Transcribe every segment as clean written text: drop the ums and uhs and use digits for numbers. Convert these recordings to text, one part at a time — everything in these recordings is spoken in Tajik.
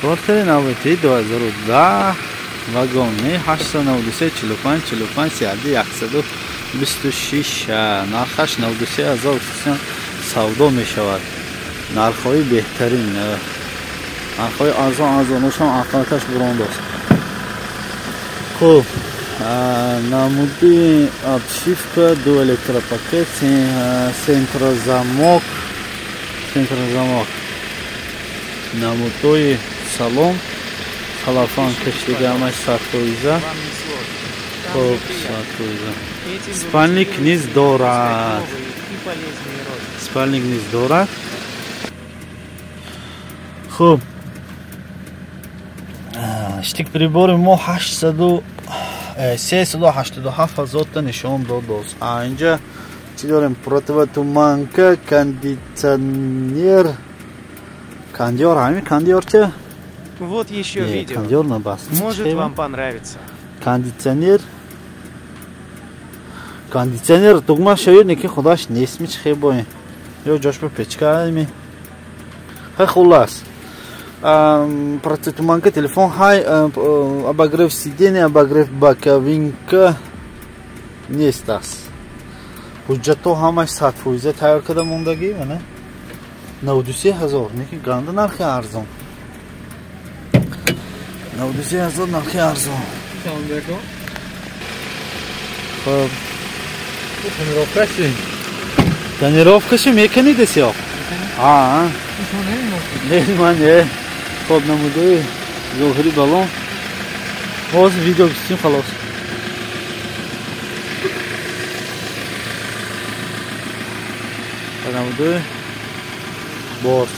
Квартири навбатии 2010 вагони 893 45 45 31 126 нархаш 93 ҳазор савдо мешавад. Нархҳои беҳтарин, нархҳои арзон арзонашон ақлаташ бурондост. Хуб, намуди обшивка, ду электропакет, центрозамок, центрозамок, намудҳои салон, салафан кашида ҳамаш 100%. Хуб, 100%. Спальник низ дорад. Спальник низ дорад. Хуб, штик прибори мо 387 ҳазорта нишон додост. Инҷа чӣ дорем? Противотуманка, кондитсионер, кондиёр, ҳамин кондиёр че? Вот еще видео. Кондиёр набаст. Может, вам понравится. Кондитсионер. Кондитсионер тугма шоир неки худаш нест ми чихе бои. Ё ҷош ба печка ами. Хай хулас. Противотуманка, телефон ҳай, обогрев сиденья, обогрев боковинка нест аст. Ҳуҷҷатҳо ҳамаш 100% тайёр карда мондагӣ, мана. 93 ҳазор, неки ганда нархи арзон. 93 ҳазор нархи арзон. Хуб, тонировкаши. Тонировкаши мекунӣ десиё? Аа. Не, ман не. Хуб, намудаи зоҳири балон. Ҳозир видео гирифтем, халос. Намудаи борт.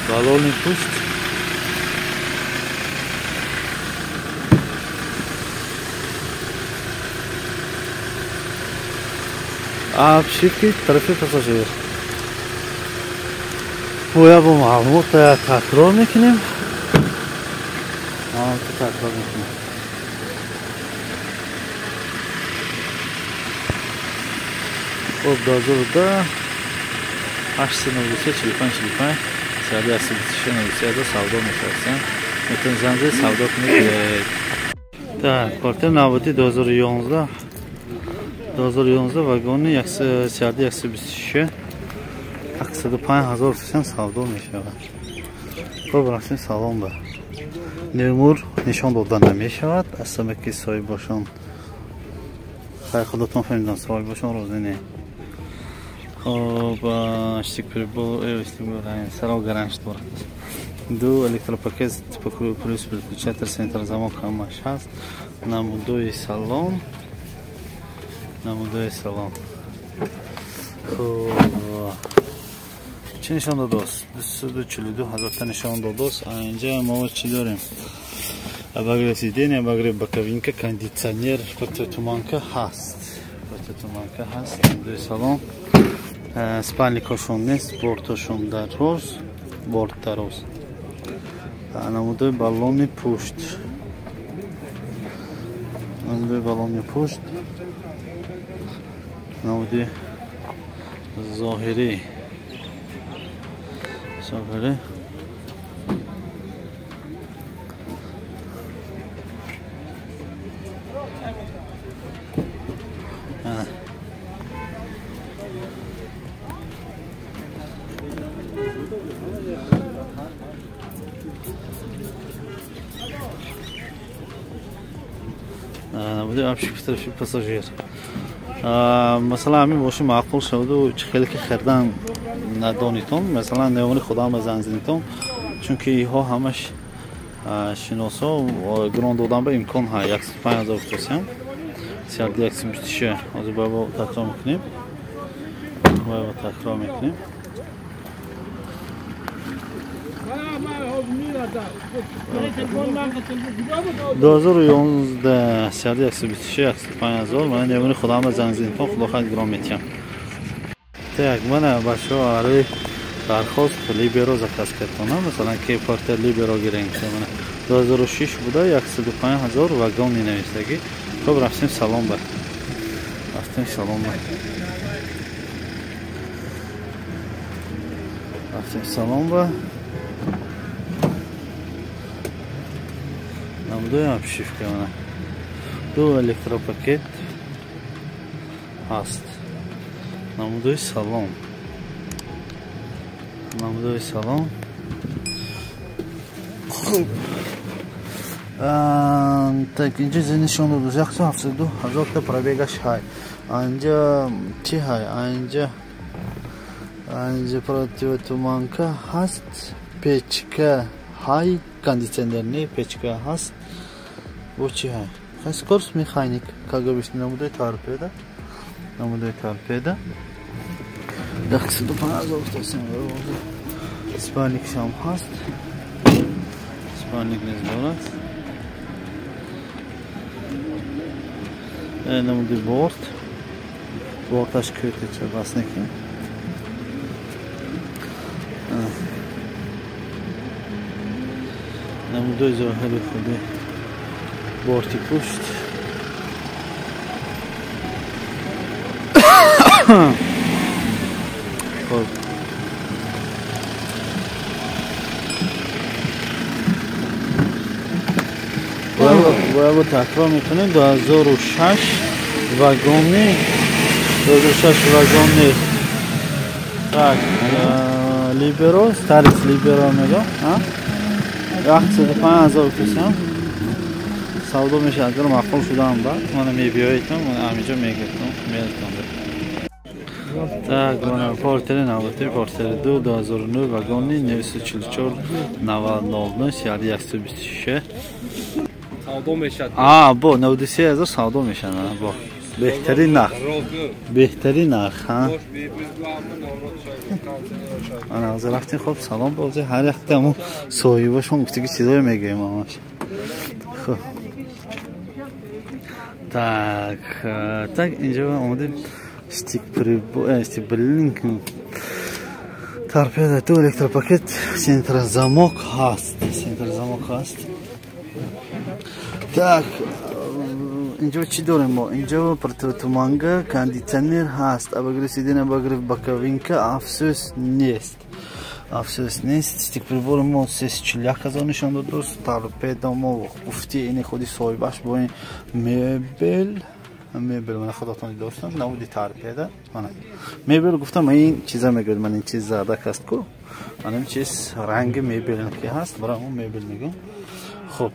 Балони пушт. Обшивки тарафи пассажир. Боя бо маълумот такрор мекунем. Такрор мекунем. Хуб, 2010 893 45 45 126 93 савдо мешавад. Метавонед занг занед, савдо кунед. Так, квартира навбатии 2011 2011 вагони 126 105 ҳазор сесен савдо мешавад. Хуб, рафтем салон ба. Немур нишон дода намешавад, аз сабаби ки соҳибошон хай худатон фаҳмидан, соҳибошон розӣ не. Хуб, штик прибор, саро гаранж дорад. Ду электропакет плюс переключатель, центрозамок ҳамаш ҳаст. Намудои салон, намудои салон. Хуб, чӣ нишон додост? 242 ҳазорта нишон додост. Инҷа мо чӣ дорем? Обогрев сиденья, обогрев боковинка, кондитсионер, противотуманка ҳаст. Противотуманка ҳаст. Намудои салон. Спальникошон нест, бортошон дароз, борт дароз. Намудои баллони пушт. Намудои баллони пушт. Намуди зоҳирӣ. Зоҳирӣ. Намуди обшивки тарафи пассажир. Масалан, ҳамин боши маъқул шаваду чӣ хеле ки хирдан надонитон, масалан, невони худам занг занитон, чунки иҳо ҳамаш шиносо гирон додан ба имкон ҳа. 105 ҳазор гуфтосиям, 126. Ҳозир бояд такрор мекунем, бояд такрор мекунем. 2011 126 105 ҳазор. Ман невони худам занг занитон, худо хоҳад гирон метиҳам. Так, мана бачаҳо ари дархост либеро заказ кардона, масалан, ки квартира либеро гирем, мана 2006 буда 105 ҳазор вагони навистагӣ. Хуб рафтем салон ба. Рафтем салон ба. Рафтем салон ба. Намудои обшивка мана. Ду электропакет ҳаст. Намудои салон. Намудои салон. Хуб. Так инҷа нишон дод 172 ҳазор та пробегаш ҳай. Анҷа чи ҳай? Анҷа противотуманка ҳаст, печка ҳай, кондитсионер не, печка ҳаст. Бо чи ҳай? Скорость механик, как обычно, намудои торпеда. Намудои торпеда. 105 спальник шам ҳаст. Спальник низ дорад. Намуди борт. Борташ кӯтеча бас неки. Намудои зоҳири худи борти пушт. Хоб. Бояд такрор мекунем 2006 вагони 2006 вагони. Так, Либеро, Старец Либеро мегӯ, а? 105 ҳазор кисам. Савдо мешавад, агар маъқул шудаам баъд мана мебиёедтон, мана ҳаминҷо мегиртон, меёдтон. Так, мана Портери навбатӣ Портери 2 2009 вагони 944 90 126. Савдо мешавад. А, бо 93 ҳазор савдо мешавад, бо. Беҳтарин нарх. Беҳтарин нарх, ҳа? Ана ҳозир рафтем, хуб салом бозӣ ҳар якта ҳамон соҳибашон гуфтаги чизое мегӯем ҳамаш. Хуб. Так, так инҷо омадем стик прибор, стик блинк. Торпеда ду электропакет, центрозамок ҳаст, центрозамок ҳаст. Так, инҷо чӣ дорем мо? Инҷо противотуманка, кондитсионер ҳаст, обогрев сиденья, обогрев боковинка, афсӯс нест. Афсӯс нест. Стик прибори мо 341 ҳазор нишон дод, дӯст. Торпеда мо гуфти ини худи соҳибаш бо ин мебел, мебел мана худатон дидостам, намуди торпеда. Мана мебел гуфтам, ин чиза мегӯяд, ман ин чиз задак аст ку. Мана ин чиз ранги мебел ки ҳаст, барои мо мебел мегӯям. Хуб,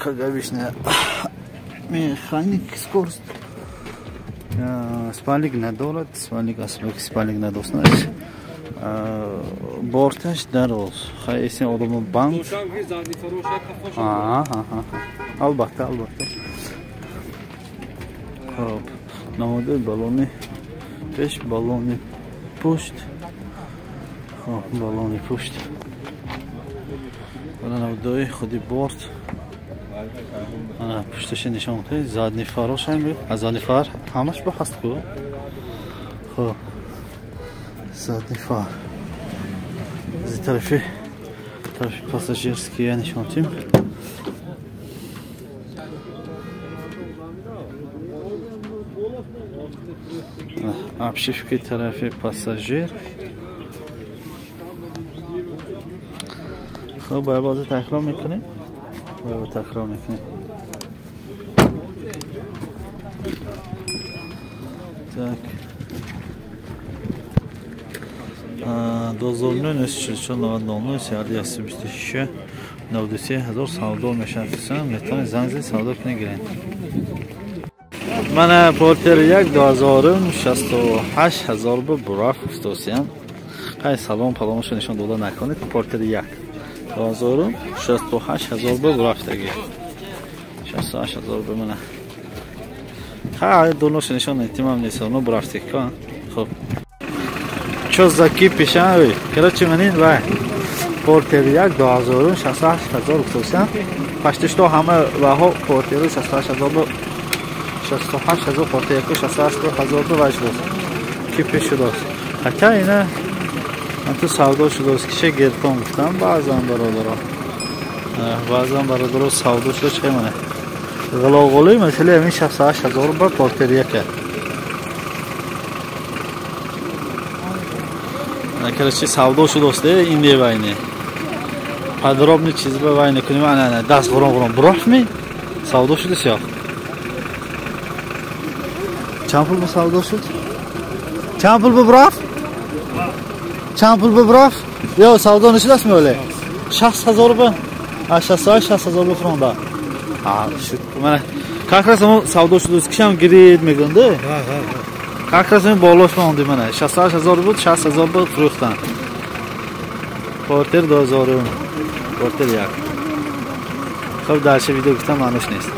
как обычно, механик скорость. Спальник надорад, спальник асло спальник надост. Борташ дароз. Хай эсен одамо банд. Албатта, албатта. Хуб, намуди баллони пеш, баллони пушт. Хуб, баллони пушт. Ана намудои худи борт. Ана пушташа нишон медиҳад. Задний фарош ҳам, аз задний фар ҳамаш бо ҳаст ку. Хуб, задний фар. Аз тарафи пассажирский нишон медиҳем. Обшивки тарафи пассажир. Хуб, бояд бозӣ такрор мекунем. Бояд такрор мекунем. Так. 2009 944 99 126 93 ҳазор савдо мешавад. Метавонед занг занед, савдо кунед, гиред. Мана Портер 1 2068 ҳазор бо бураф гуфтосиям. Қай салон палонашо нишон дода накунед. Портер 1 2068 ҳазор бо бурафтаги. 68 ҳазор бо мана. Ха, дурноша нишон надитимам нест, оно бурафтик. Хуб. Чо за кипиш, а? Короче, манин вай. Портер 1 2068 ҳазор гуфтосиям. Пашти что ҳама ваҳо Портер 68 ҳазор бо 68 ҳазор Портер 1 68 ҳазор бо вай шудааст. Кипиш шудааст. Ҳатто ина анту савдо шудааст, кише гиртон гуфтам баъзан бародаро. Баъзан бародаро савдо шуда чӣ мана. Ғилоғулӣ масъала ҳамин 68 000 ба портер яка. Короче, савдо шудааст ин девайне. Подробный чиз ба вай накунем. Ана ана даст ғурон ғурон бурофми? Савдо шудааст ё? Чанд пул ба савдо шуд? Чанд пул ба бурафт? Чанд пул ба бурафт? Ё савдо нашудааст ми оле? 60 000 ба? 68 60 000 ба фуронда. Шуд. Мана как раз он савдо шудааст кишам гирид мегӯянд. Как раз ин болош монди мана 68 000 буд, 60 000 буд фурӯхтан. Портер 2000, портер як. Хоб дальше видео гуфтам маънош нест.